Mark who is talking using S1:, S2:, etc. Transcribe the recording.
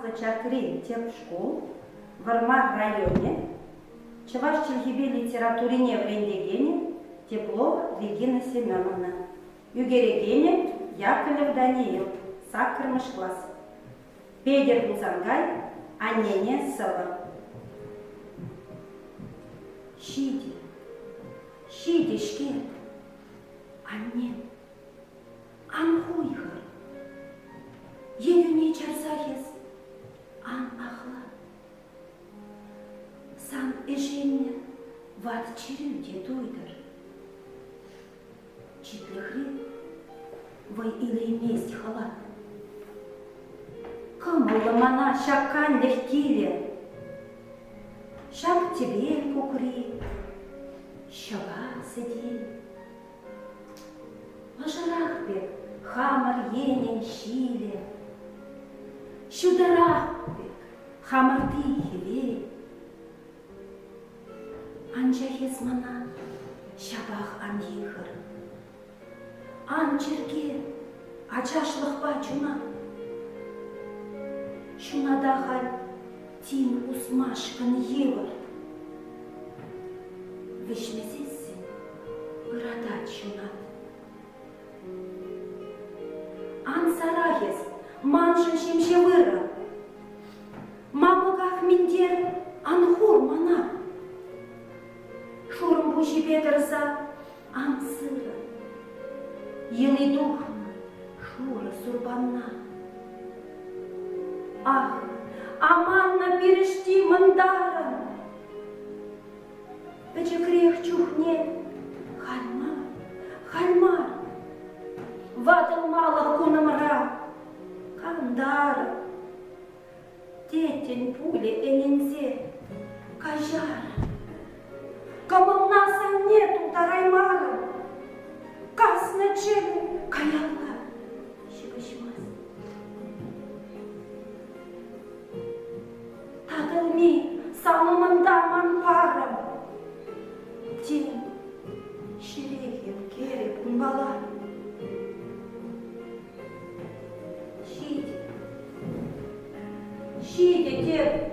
S1: Аслӑ Чакри тӗп шкул, Вӑрмар районӗ, чӑваш чӗлхипе литературине вӗрентекенӗ Теплова Регина Семеновна, ӳкерекенӗ Яковлев Даниил, саккӑрмӗш класс. Петӗр Хусанкай аннене сӑвӑ. Ҫитӗ, ҫитӗ-ҫке, аннем. Ан хуйхӑр, йӗрӳне чарсах эс ан ахла. Сан ӗшеннӗ ват чирӳ те туйтӑр. Читлӗхре вӑй илеймест хӑлат. Кӑмӑллӑ мана ҫак канлӗх килӗ. Ҫак тӗпел кукри, ҫӑка сӗтел. Ӑшӑрах пек хамӑр енӗн ҫилӗ, Ҫутӑрах пек хамӑрти хӗвел. Анчах эс мана ҫапах ан йыхӑр, Ан чӗрке ачашлӑхпа чуна. Ҫуната халь тин усмашкӑн йывӑр. Вӗҫмесессӗн ыратать ҫунат. Ан сарах эс маншӑн ҫемҫе вырӑн. Мамӑках минтер ан хур мана. Шурӑм пуҫӗпе тӑрса ан сырӑн. Йӑли тухнӑ шурӑ сурпанна. Ах, аманнӑ пирӗшти мӑнтарӑн! Пӗчӗкрех чухне халь мар, халь мар, ватӑлмалӑх кунӑмра кантарӑп. Тетӗн пулӗ ӗненсе, каҫар. Кӑмӑлна санне тултараймарӑм. Каснӑ чӗлӗ каялла ҫыпӑҫмасть. Татӑлми сан умӑнта ман парӑм. Тен, ҫӗрех эп кӗрӗп унпала. Ҫитӗ. Ҫитӗ теп.